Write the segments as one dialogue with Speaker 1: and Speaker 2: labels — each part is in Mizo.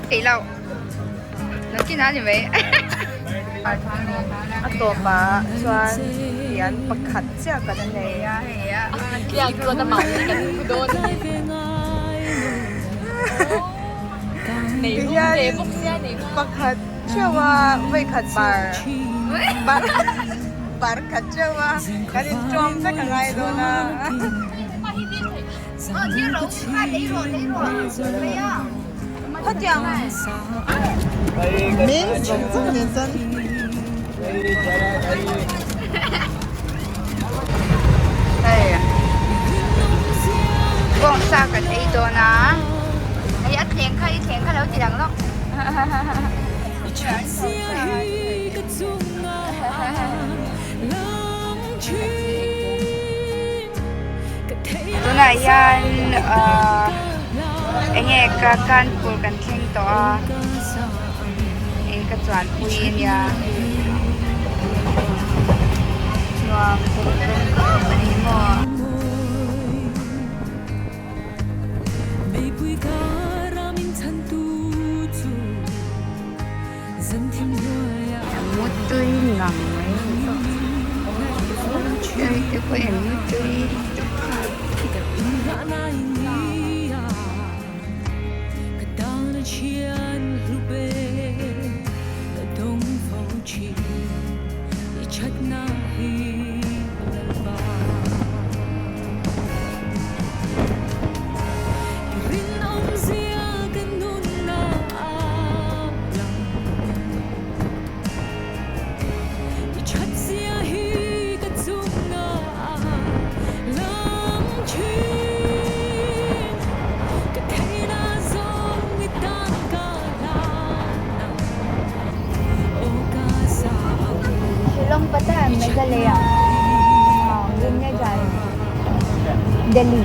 Speaker 1: Theih loh. Nakin a ni mai.
Speaker 2: A tawpah chuan rian pakhat chiah kan nei a. Tihian pakhat theuh a vawikhat bar bar bar khat theuh a kan inṭawm vek a ngai dawn a.
Speaker 1: Bawngsa kan ei dawn a, hei a thleng kha i thleng kha lo ti lang lawk. Tunah hian ahh enge ka Kanpur kan thleng tawh a eng ka chuan pui a nia nuam khawp dawn khawp a ni maw. Mutui ngang mai hei te pawh hian mutui Shillong pata hai Meghalaya ghumne ja rahe hain Delhi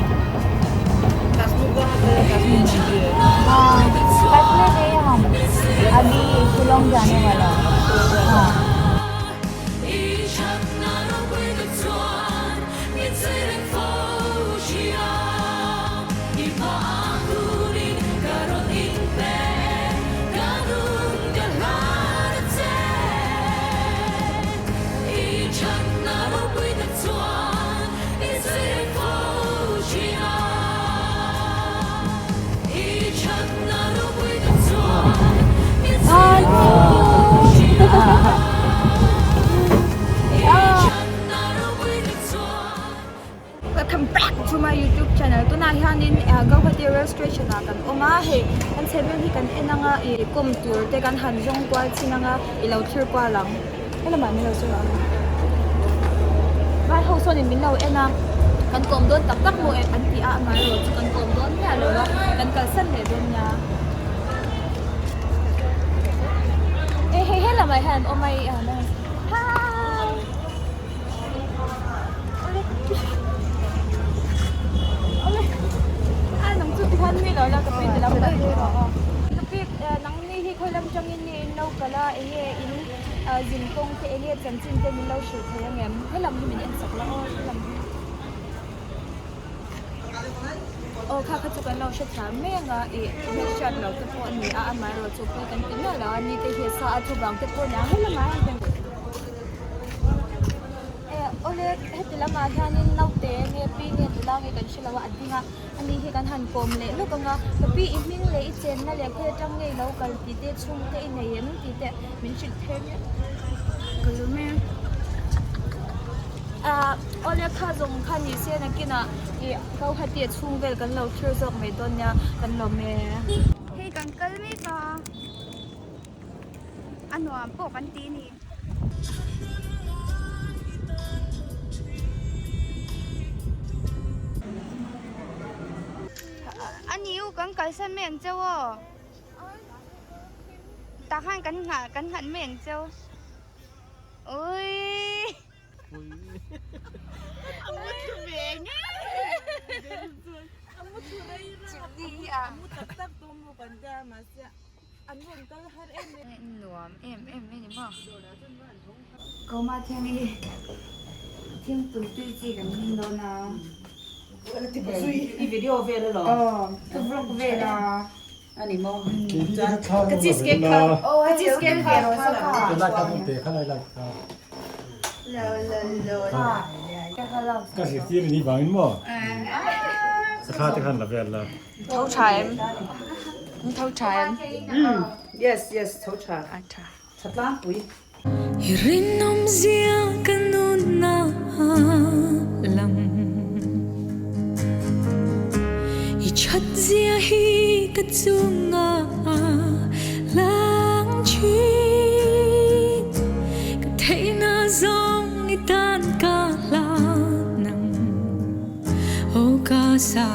Speaker 1: हाँ कश्मीर गए हम अभी शिलोंग जाने वाला हाँ
Speaker 2: Welcome back to my youtube channel tunah hianin Guwahati rail station ah kan awm a hei kan chhehvel hi kan en anga ih kawm tur te kan han zawng kual chin anga i lo thlir kual ang helamah min lo sawi ang vai ho sawnin min lo en a kan kawm dawn tak tak maw an ti a amaherawh chu kan kawm dawn miah lo a kan kalsan leh dawn nia eh hei helamah hian an awm a ih hi. Nangni hi khawi lam tangin nge in lo kal a enge in zin kawng te enge chanchin te min lo hrilh thei angem helam hi min en chak la aw helam hi aw kha kha chu kan lo hre thiam mai anga ih hmelhriat lo te pawh a ni a amaherawhchu pawi kan ti miah lo a ni te hi a sa a chuvang te pawh a nia helamah hian Eh awle heti lamah hianin naute nge pi nge nula nge kan hrelo a a ding a ani hi kan han kawm leh lawk ang a ka pi i hming leh i chenna leh khawi atang nge ilo kal tih te chhungte i nei em tih te min hrilh thei mek
Speaker 1: ka lu mek
Speaker 2: ah awle kha zawng kha ni se nakinah ih Guwahati a chhung vel kan lo thlir zawk mai dawn nia kan lawm e.
Speaker 1: Hei kan kal mek a a nuam pawh kan ti a ni. A ni u kan kalsan mai ang cheu aw tah khan kan nghah kan nghat mai ang cheu ui Nuam em em mai ni maw. Koma thiang hi. Thingpui tui chi kan hming dawn a.
Speaker 3: I video vel alawm.
Speaker 1: Aw, ka vlog vel a.
Speaker 3: Ani maw? Chuan ka cheese cake kha, ka cheese cake kha
Speaker 4: Lai kha pe kha lai lai kha. Ka zirtir ni vangin maw? Ka thla te khan la vel la.
Speaker 1: Tho tha em? Tho tha em?
Speaker 3: Yes, yes, tho tha.
Speaker 1: A tha.
Speaker 3: Tha tlangpui.
Speaker 5: I rinawmzia ka nunna lam I thatzia hi ka chunga lang thin Ka theihna zawng i tan ka hlan ang Aw ka sa.